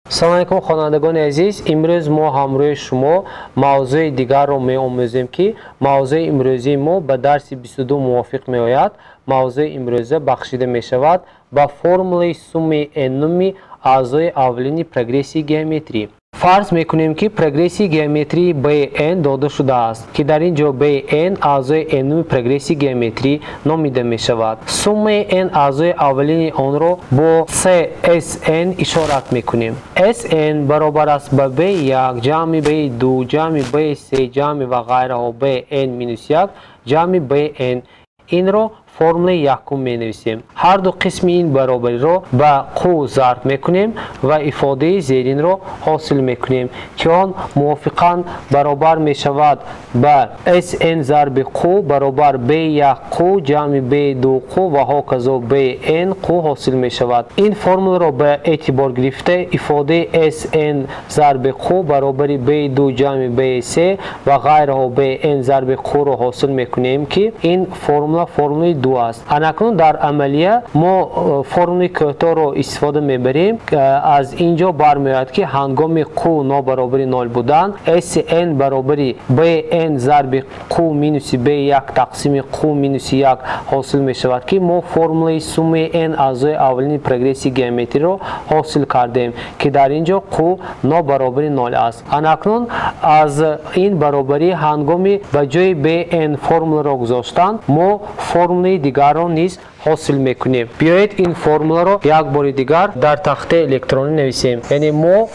Салом алейкум, хонандагони азиз. Имрӯз мо ҳамроҳи шумо мавзӯи дигарро меомӯзем, ки мавзӯи имрӯзии мо ба дарси 22 мувофиқ меояд. Мавзӯи имрӯза бахшида мешавад ба формулаи суммаи n-уми аъзои аввалини прогрессияи геометрӣ. Фарз мекунем, ки прогрессияи геометрии bn дода шудааст, ки дар ин ҷо bn аъзои n-уми прогрессияи геометрӣ номида мешавад. Суммаи n аъзои аввалини онро бо csn ишорат мекунем. Sn баробар аст ба b1 ҷамъи b2 ҷамъи b3 ҷамъи ва ғайраҳо bn минус 1 ҷамъи bn. Инро формулаи якум менависем. Ҳар ду қисми ин баробариро ба қу зарб мекунем ва ифодаи зеринро ҳосил мекунем, ки он мувофиқан баробар мешавад ба sn зарби қу баробар b1 қу ҷамъи b2 қу ва ҳоказо bn қу ҳосил мешавад. Ин формуларо ба эътибор гирифта, ифодаи sn зарби қу баробари b2 ҷамъи b3 ва ғайраҳо bn зарби қуро ҳосил мекунем, ки ин формула формулаи ду аст. Анакнун дар амалия мо формулаи кӯтоҳро истифода мебарем. Аз ин ҷо бармеояд, ки ҳангоми қу нобаробари нол будан, sn баробари bn зарби қу минуси b1 тақсими қу минуси 1 ҳосил мешавад, ки мо формулаи суммаи n аъзои аввалини прогрессияи геометриро ҳосил кардем, ки дар ин ҷо қу нобаробари нол аст. Анакнун аз ин баробарӣ ҳангоми ба ҷои bn формуларо гузоштан, мо формулаи дигарро низ ҳосил мекунем. Биёед, ин формуларо як бори дигар дар тахтаи электронӣ нависем. Яъне мо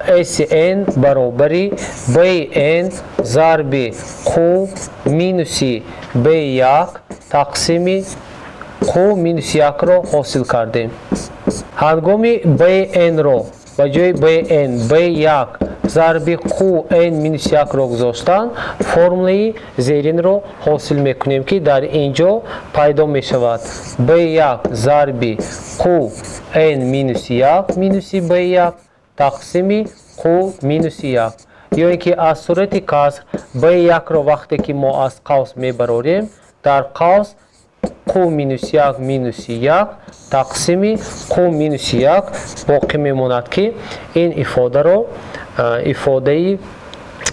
sn баробари bn зарби қу минуси b1 тақсими қу минуси 1-ро ҳосил кардем. Ҳангоми bn-ро ба ҷои bn b1 зарби қу n минус 1-ро гузоштан, формулаи зеринро ҳосил мекунем, ки дар ин ҷо пайдо мешавад b1 зарби қу n минус 1 минуси b1 тақсими қу минуси 1, ё ин ки аз сурати каср b1-ро вақте ки мо аз қавс мебарорем, дар қавс қу минус 1 минуси 1 тақсими қу минуси 1 боқӣ мемонад, ки ин ифодаро ифодаи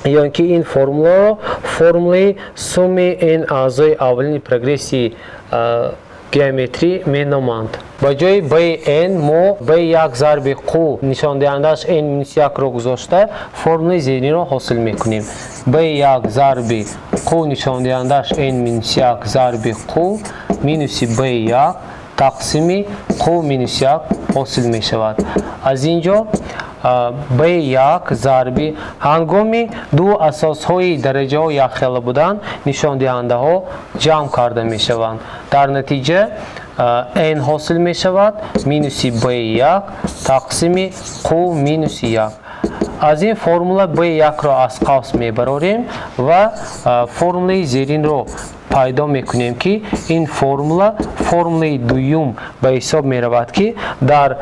ё ин ки ин формуларо формулаи суммаи n аъзои аввалини прогрессияи геометрӣ меноманд. Ба ҷои bn мо b1 зарби қу нишондиҳандааш n минус 1-ро гузошта, формулаи зеринро ҳосил мекунем: b1 зарби қу нишондиҳандааш n минус 1 зарби қу минуси b1 тақсими қу минус 1 ҳосил мешавад. Аз ин ҷо b1 зарби, ҳангоми ду асосҳои дараҷаҳо якхела будан, нишондиҳандаҳо ҷамъ карда мешаванд. Дар натиҷа n ҳосил мешавад минуси b1 тақсими қу минуси 1. Аз ин формула b1-ро аз қавс мебарорем ва формулаи зеринро пайдо мекунем, ки ин формула формулаи дуюм ба ҳисоб меравад, ки дар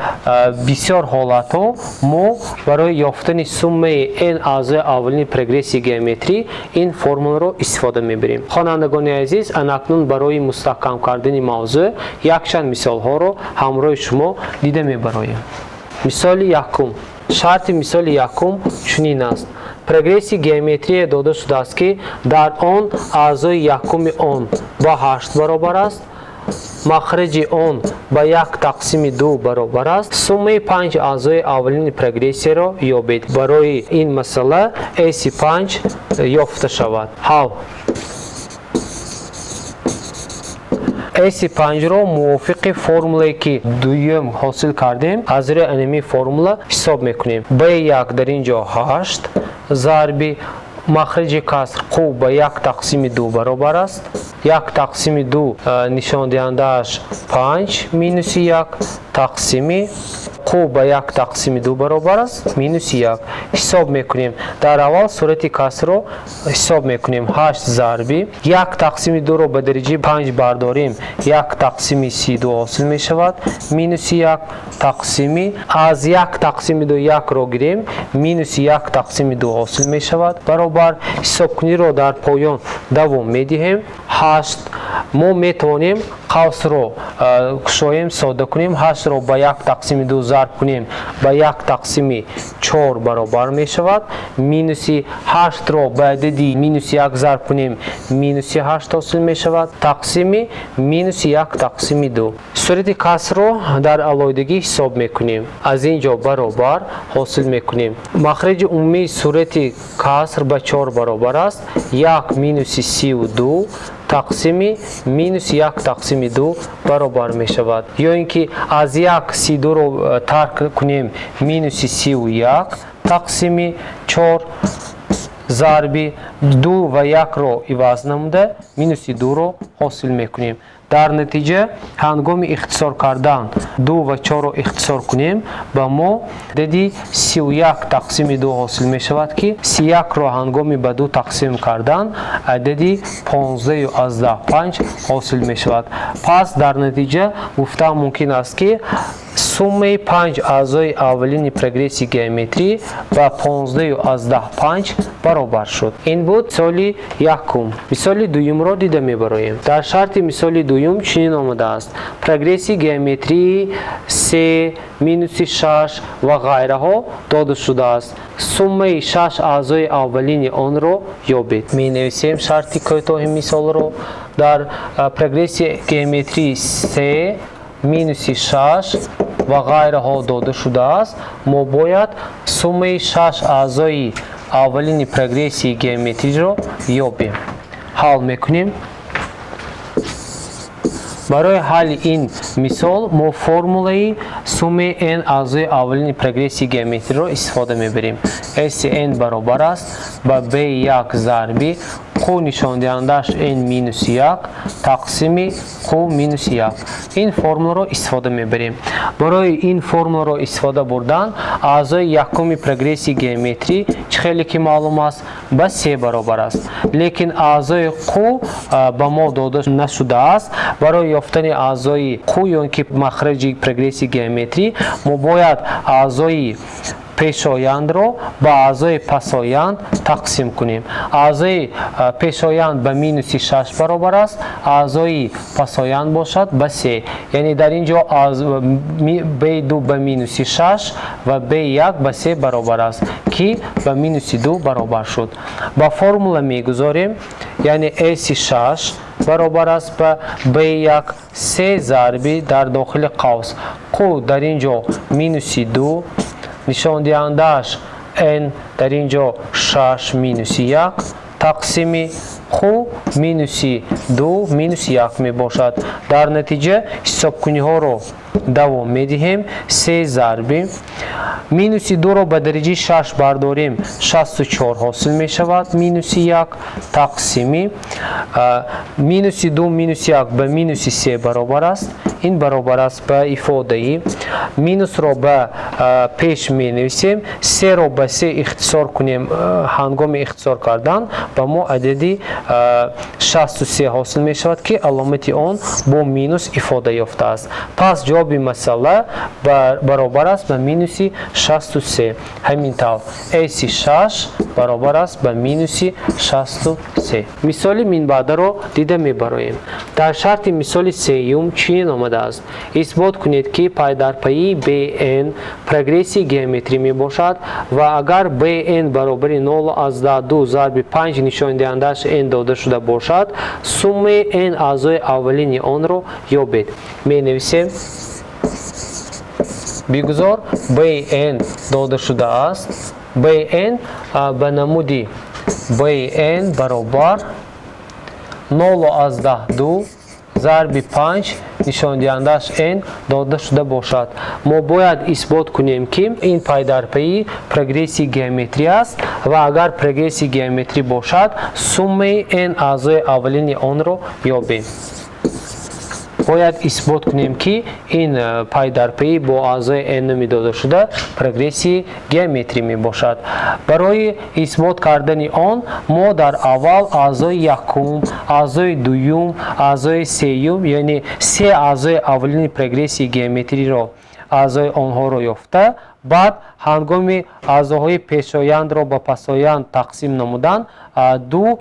бисёр ҳолатҳо мо барои ёфтани суммаи n аъзои аввалини прогрессияи геометрӣ ин формуларо истифода мебарем. Хонандагони азиз, анакнун барои мустаҳкам кардани мавзӯъ якчанд мисолҳоро ҳамроҳи шумо дида мебароем. Мисоли якум. Шарти мисоли якум чунин аст: прогрессияи геометрия дода шудааст, ки дар он аъзои якуми он ба 8 баробар аст, махраҷи он ба 1 тақсими 2 баробар аст. Суммаи панҷ аъзои аввалини прогрессияро ёбед. Барои ин масъала s5 ёфта шавад. Ҳал. S5-ро мувофиқи формулае, ки дуюм ҳосил кардем, аз рӯи анами формула ҳисоб мекунем. B1 дар ин ҷо 8 зарби махраҷи каср қу ба 1 тақсими 2 баробар аст. 1 тақсими 2 нишондиҳандааш 5 минуси 1 тақсими қу ба 1 тақсими 2 баробар аст минуси 1. Ҳисоб мекунем. Дар аввал сурати касрро ҳисоб мекунем. 8 зарби 1 тақсими 2-ро ба дараҷаи 5 бардорем, 1 тақсими 32 ҳосил мешавад минуси 1 тақсими аз 1 тақсими 2 1-ро гирем, минуси 1 тақсими 2 ҳосил мешавад баробар. Ҳисобкуниро дар поён давом медиҳем. 8 Мо метавонем қавсро кушоем, сода кунем, 8-ро ба 1 тақсими 2 зарб кунем, ба 1 тақсими 4 баробар мешавад. Минуси 8-ро ба адади минуси 1 зарб кунем, минуси 8 ҳосил мешавад, тақсими минуси 1 тақсими 2. Сурати касрро дар алоҳидагӣ ҳисоб мекунем. Аз ин ҷо баробар ҳосил мекунем. Махраҷи умумии сурати каср ба 4 баробар аст. 1 минуси 32 тақсими минуси 1 тақсими 2 баробар мешавад. Ё ин ки аз 1 32-ро тарк кунем, минуси 31 тақсими 4 зарби 2 ва 1-ро иваз намуда минуси 2-ро ҳосил мекунем. Дар натиҷа ҳангоми ихтисор кардан 2 ва 4-ро ихтисор кунем, ба мо адади 31 тақсими 2 ҳосил мешавад, ки 31-ро ҳангоми ба 2 тақсим кардан адади 15,5 ҳосил мешавад. Пас дар натиҷа гуфтан мумкин аст, ки суммаи 5 аъзои аввалини прогрессии геометрӣ ба 15,5 баробар шуд. Ин буд мисоли якум. Мисоли дуюмро дида мебароем. Дар шарти мисоли дуюм чунин омадааст: прогрессии геометрии 3, минуси 6 ва ғайраҳо дода шудааст. Суммаи 6 аъзои аввалини онро ёбед. Менависем шарти кӯтоҳи мисолро. Дар прогрессии геометрии 3, минуси 6 ва ғайраҳо дода шудааст. Мо бояд суммаи 6 аъзои аввалини прогрессии геометриро ёбем. Ҳал мекунем. Барои ҳалли ин мисол мо формулаи суммаи n аъзои аввалини прогрессии геометриро истифода мебарем. Sn баробар аст ба b1 зарби q нишондиҳандааш n минуси 1 тақсими q минуси 1. Ин формуларо истифода мебарем. Барои ин формуларо истифода бурдан аъзои якуми прогрессии геометрӣ, чӣ хеле ки маълум аст, ба 3 баробар аст. Лекин аъзои q ба мо дода нашудааст. Барои ёфтани аъзои q ё ки махраҷи прогрессии геометрӣ мо бояд аъзои пешояндро ба аъзои пасоянд тақсим кунем. Аъзои пешоянд ба минуси 6 баробар аст, аъзои пасоянд бошад ба 3. Яъне дар ин ҷо b2 ба минуси 6 ва b1 ба 3 баробар аст, ки ба минуси 2 баробар шуд. Ба формула мегузорем, яъне S6 баробар аст ба b1 3 зарби дар дохили қавс q дар ин ҷо минуси 2, нишондиҳандааш n дар ин ҷо 6 минуси 1 тақсими q минуси 2 минуси 1 мебошад. Дар натиҷа ҳисобкуниҳоро давом медиҳем. 3 зарби минуси 2-ро ба дараҷаи 6 бардорем, 64 ҳосил мешавад, минуси 1 тақсими минуси 2 минуси 1 ба минуси 3 баробар аст. Ин баробар аст ба ифодаи минусро ба пеш менависем, 3-ро ба 3 ихтисор кунем. Ҳангоми ихтисор кардан ба мо адади 63 ҳосил мешавад, ки аломати он бо минус ифода ёфтааст. Пас ҷавоби масъала баробар аст ба минуси 63. Ҳамин тавр S6 баробар аст ба минуси 63. Мисоли минбаъдаро дида мебароем. Дар шарти мисоли сеюм чунин омадааст: исбот кунед, ки пайдарпайи bn прогрессии геометрӣ мебошад ва агар bn баробари 0,2 зарби 5 нишондиҳандааш n дода шуда бошад, суммаи n аъзои аввалини онро ёбед. Менависем: бигузор bn дода шудааст. bn ба намуди bn баробар 0,2 зарби 5 нишондиҳандааш n дода шуда бошад. Мо бояд исбот кунем, ки ин пайдарпайи прогрессии геометрӣ аст ва агар прогрессии геометрӣ бошад, суммаи n аъзои аввалини онро ёбем. Бояд исбот кунем, ки ин пайдарпайӣ бо аъзои n номи дода шуда прогрессии геометрӣ мебошад. Барои исбот кардани он мо дар аввал аъзои якум, аъзои дуюм, аъзои сеюм, яъне се аъзои аввалини прогрессии геометриро аъзои онҳоро ёфта, баъд ҳангоми аъзоҳои пешояндро ба пасоянд тақсим намудан ду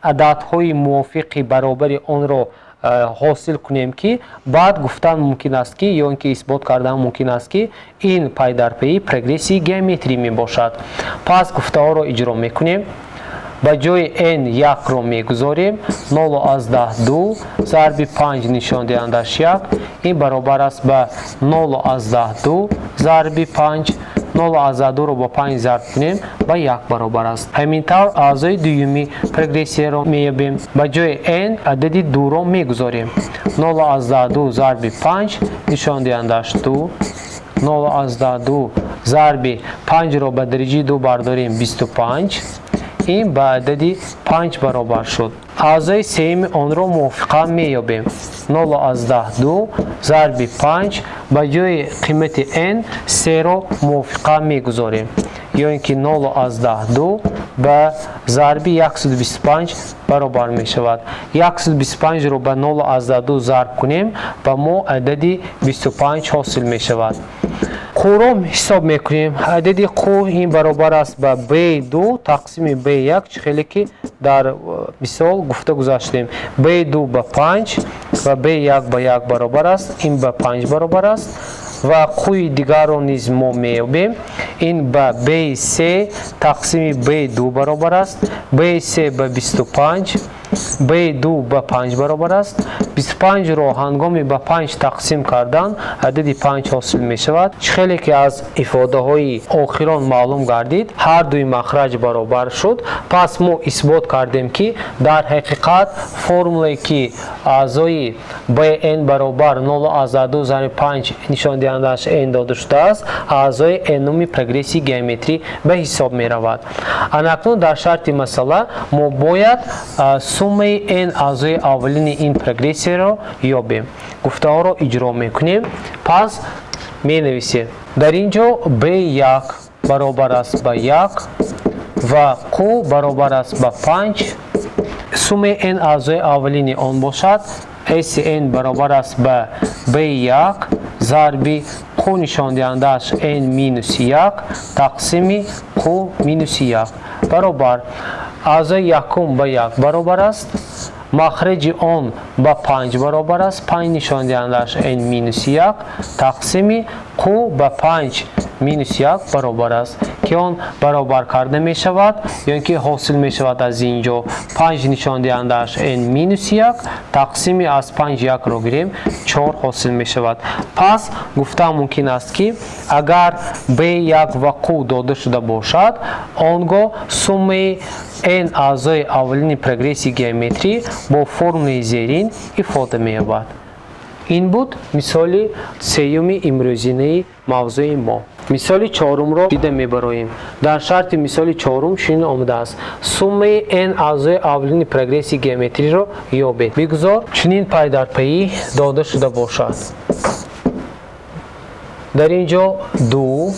ададҳои мувофиқи баробари онро ҳосил кунем, ки баъд гуфтан мумкин аст, ки ё ин ки исбот кардан мумкин аст, ки ин пайдарпайи прогрессияи геометрӣ мебошад. Пас гуфтаҳоро иҷро мекунем. Ба ҷои n 1-ро мегузорем, 0,2 зарби 5 нишондиҳандааш 1, ин баробар аст ба 0,2 зарби 5, 0,2-ро бо 5 зарб кунем, ба 1 баробар аст. Ҳамин тавр аъзои дуюми прогрессияро меёбем. Ба ҷои n адади 2-ро мегузорем, 0,2 зарби 5 нишондиҳандааш 2, 0,2 зарби 5-ро ба дараҷаи 2 бардорем, 25, ин ба адади 5 баробар шуд. Аъзои сеюми онро мувофиқан меёбем. 0,2 зарби 5, ба ҷои қимати n 3-ро мувофиқан мегузорем, ё ин ки 0,2 ба зарби 125 баробар мешавад. 125-ро ба 0,2 зарб кунем, ба мо адади 25 ҳосил мешавад. Q-ро ҳисоб мекунем. Адади Q ин баробар аст ба B2 тақсими B1, чӣ хеле ки дар мисол гуфта гузаштем. B2 ба 5 ва B1 ба 1 баробар аст, ин ба 5 баробар аст. Ва Q-и дигарро низ мо меёбем. Ин ба B3 тақсими B2 баробар аст. B3 ба 25, B2 ба 5 баробар аст. 25-ро ҳангоми ба 5 тақсим кардан адади 5 ҳосил мешавад. Чӣ хеле ки аз ифодаҳои охирон маълум гардид, ҳар дуи махраҷ баробар шуд. Пас мо исбот кардем, ки дар ҳақиқат формулае, ки аъзои bn баробар 0,2 зарби 5 нишондиҳандааш n дода шудааст, аъзои n-уми прогрессияи геометрӣ ба ҳисоб меравад. Анакнун дар шарти масъала мо бояд суммаи n аъзои аввалини ин прогрессияро ёбем. Гуфтаҳоро иҷро мекунем. Пас менависем. Дар ин ҷо b1 баробар аст ба 1 ва q баробар аст ба 5. Суммаи n аъзои аввалини он бошад, sn баробар аст ба b1 зарби q нишондиҳандааш n минус 1 тақсими q минус 1 баробар аъзои якум ба 1 баробар аст, махраҷи он ба 5 баробар аст, 5 нишондиҳандааш n минус 1 тақсими q ба 5 минус 1 баробар аст, ки он баробар карда мешавад ё ин ки ҳосил мешавад аз ин ҷо 5 нишондиҳандааш n минус 1 тақсими аз 5 1-ро гирем, 4 ҳосил мешавад. Пас гуфтан мумкин аст, ки агар b1 ва q дода шуда бошад, он гоҳ суммаи n аъзои аввалини прогрессияи геометрӣ бо формулаи зерин ифода меёбад. Ин буд мисоли сеюми имрӯзинаи мавзӯи мо. Мисоли чорумро дида мебароем. Дар шарти мисоли чорум чунин омадааст: суммаи n аъзои аввалини прогрессияи геометриро ёбед. Бигузор чунин пайдарпайӣ дода шуда бошад. Дар ин ҷо 2,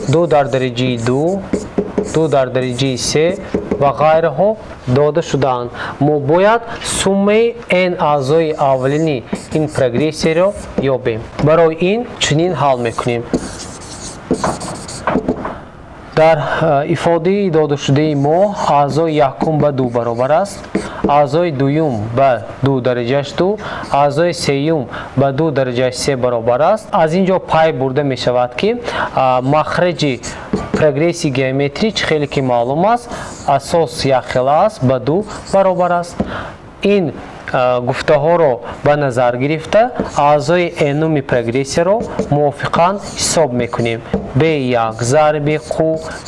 2 дар дараҷаи 2, 2 дар дараҷаи 3 ва ғайраҳо дода шудаанд. Мо бояд суммаи n аъзои аввалини ин прогрессияро ёбем. Барои ин чунин ҳал мекунем. Дар ифодаи додашудаи мо аъзои якум ба 2 баробар аст, аъзои дуюм ба 2 дараҷаш 2, аъзои сеюм ба 2 дараҷаш 3 баробар аст. Аз ин ҷо пай бурда мешавад, ки махраҷи прогрессияи геометрӣ, чӣ хеле ки маълум аст, асос якхела аст, ба 2 баробар аст. Ин гуфтаҳоро ба назар гирифта аъзои n-уми прогрессияро мувофиқан ҳисоб мекунем. B1 зарби q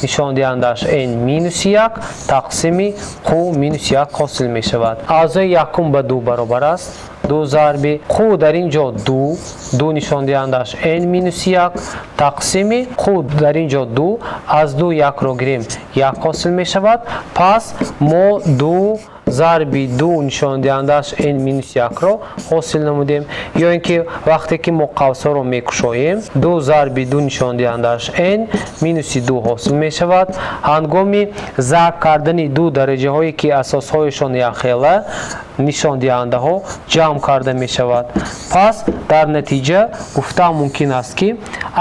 нишондиҳандааш n минус 1 тақсими q минус 1 ҳосил мешавад. Аъзои якум ба 2 баробар аст, 2 зарби q дар ин ҷо 2, 2 нишондиҳандааш n минус 1 тақсими q дар ин ҷо 2, аз 2 1-ро гирем, 1 ҳосил мешавад. Пас мо 2 зарби 2 нишондиҳандааш n минус 1-ро ҳосил намудем. Ё ин ки вақте ки мо қавсҳоро мекушоем, 2 зарби 2 нишондиҳандааш n минуси 2 ҳосил мешавад. Ҳангоми зарб кардани ду дараҷаҳое ки асосҳояшон якхела, нишондиҳандаҳо ҷамъ карда мешавад. Пас дар натиҷа гуфтан мумкин аст, ки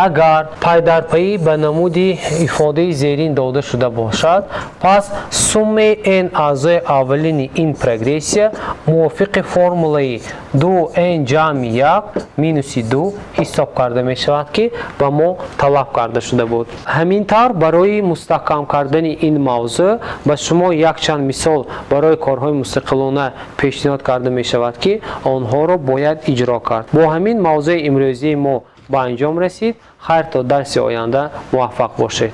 агар пайдарпайӣ ба намуди ифодаи зерин дода шуда бошад, пас суммаи n аъзои аввалини ин прогрессия мувофиқи формулаи 2n ҷамъи 1 минуси 2 ҳисоб карда мешавад, ки ба мо талаб карда шуда буд. Ҳамин тавр, барои мустаҳкам кардани ин мавзӯъ ба шумо якчанд мисол барои корҳои мустақилона пешниҳод карда мешавад, ки онҳоро бояд иҷро кард. Бо ҳамин мавзӯи имрӯзии мо ба анҷом расид. Хайр, то дарси оянда муваффақ бошед.